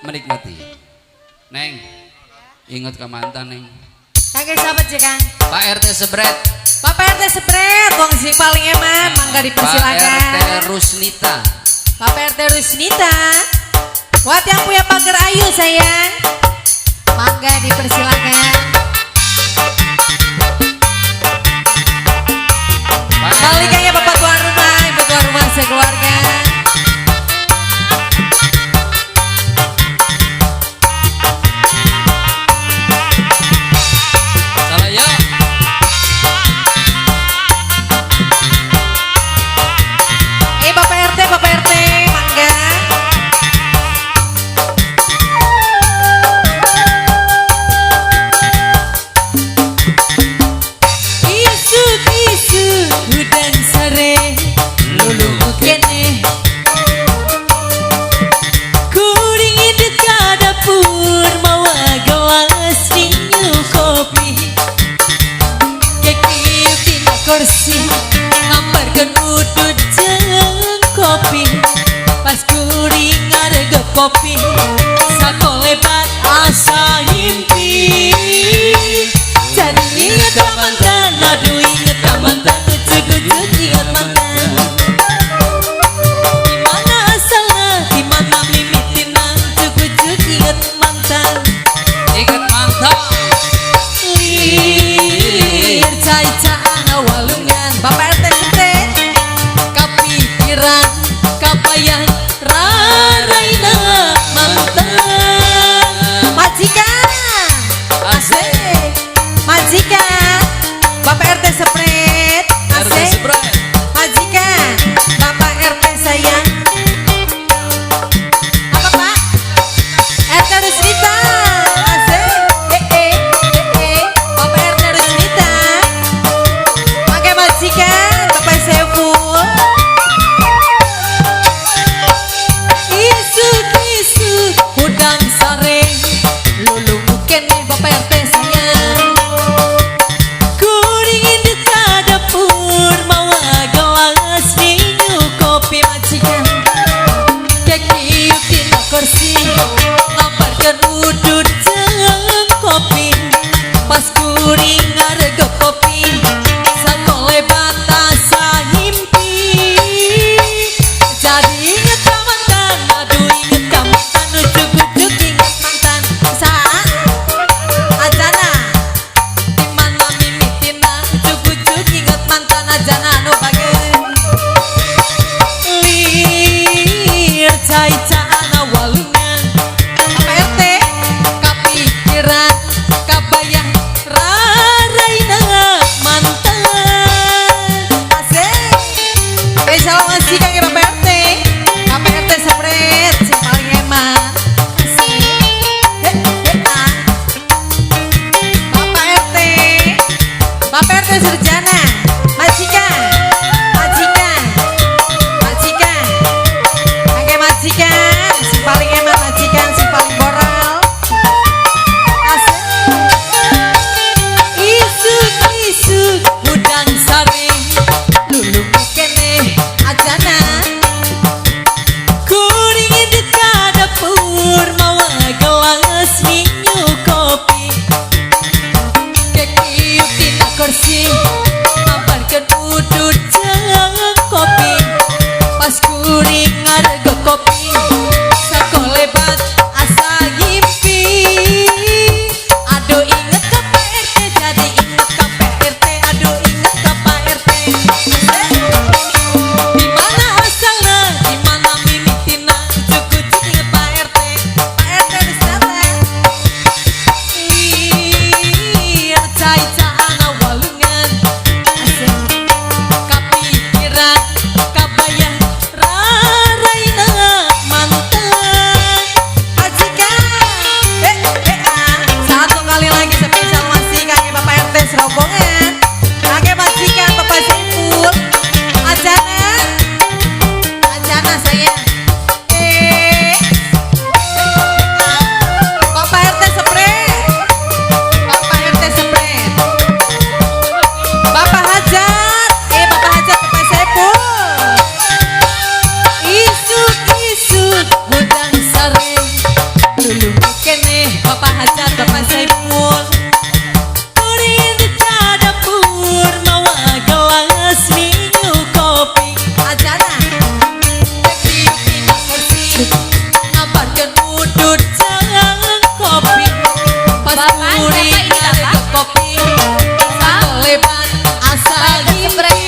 menikmati. Neng, ingat ke mantan, Neng. Kakek sahabat ya, Kang. Pak RT Sebret. Bapak RT Sebret, wong sing paling eman, mangga dipersilakan. Pak RT Rusnita. Bapak RT Rusnita. Buat yang punya pagar ayu sayang, mangga dipersilakan. Balikannya Bapak tuan rumah, Ibu tuan rumah sekeluarga. Salah ya. Bapak RT, mangga. Isu udan sare lulu kene. Kuring dekat dapur mawa gelas ninyu kopi. Kekieu tina kursi ngambarkeun udud jeung kopi. Pas kuring ngaregep kopi sakolebat asa ngimpi. Jadi inget ka mantan, aduh inget ka mantan, kucuk-kucuk inget mantan. Di mana asalna, di mana mimitina, kucuk-kucuk inget mantan. Ingat mantan. Lir cai-caan walungan, Bapak RT Sebret. Kapikiran, kapayan, raraina mantan. Majikan, Asik. Asik. Majikan, Bapak RT Sebret, RT asik. Sebret. Saipul. Kuring di dapur mawa gelas minum kopi. Ajana. Kriuk dina kursi ngabarkeun udud jang kopi. Pas Bapak, kuring siapa ini, Bapak? ngaregep kopi, sakolebat asa Bapak ngimpi.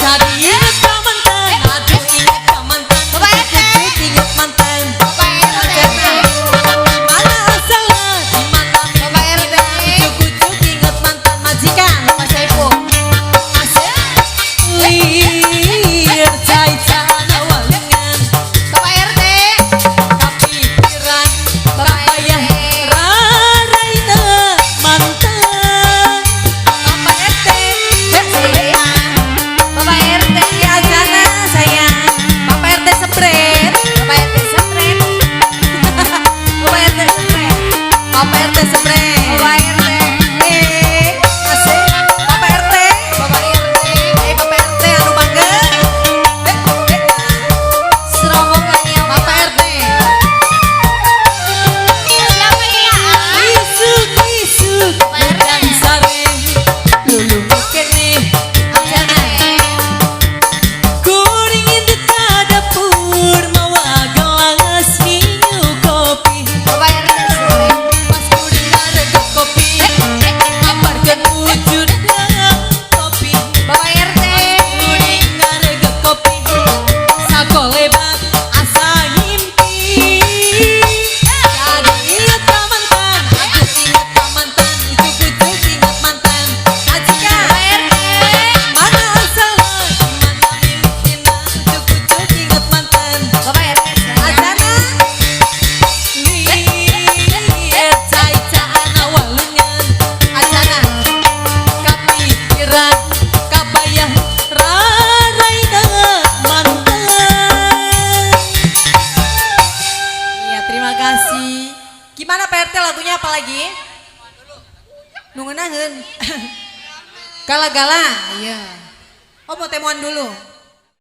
Jadi inget ka mantan, aduh, inget ka mantan. Bapak RT. Ujuk-ujuk inget mantan. Bapak RT. Di mana asalnya, di mana Bapak RT. Ujuk-ujuk inget mantan majikan. Mas Saipul. Asik. Lir cai-cana walengan. Bapak RT. Kapikiran Bapak kabayang RT. raraina mantan. Bapak RT. Bapak RT. Ajana, sayang. Bapak RT sempret. Bapak RT sempret. Bapak RT sempret. Bapak RT sempret. Bapak RT. Eh, asik. Bapak RT. Bapak RT. Eh, Bapak RT anu bangga. Eh, eh. Serombongan yang Bapak RT. Siapa ini ya? Isuk isuk Bapak RT. dan sare lulu kene. Ajana. Kuring di dapur mawa gelas minum kopi. Bapak RT sempret. Pas kuring ngaregep kopi, ngabarkeun wujud kopi. Bapak RT. Kuring ngaregep kopi, sakolebat asa ngimpi. Jadi inget ka mantan, aduh, inget ka mantan. Ujuk-ujuk inget mantan majikan. Bapak RT. Mana asalnya, di mana mimitina, ujuk-ujuk inget mantan. Bapak RT. Ajana. Lir cai-caana walengan. Ajana. Kapikiran kabayang raraina mantan. Iya, terima kasih. Gimana, Pak RT, lagunya apa lagi? Nunggunaheun. Gala-gala. Iya. Oh, mau temuan dulu.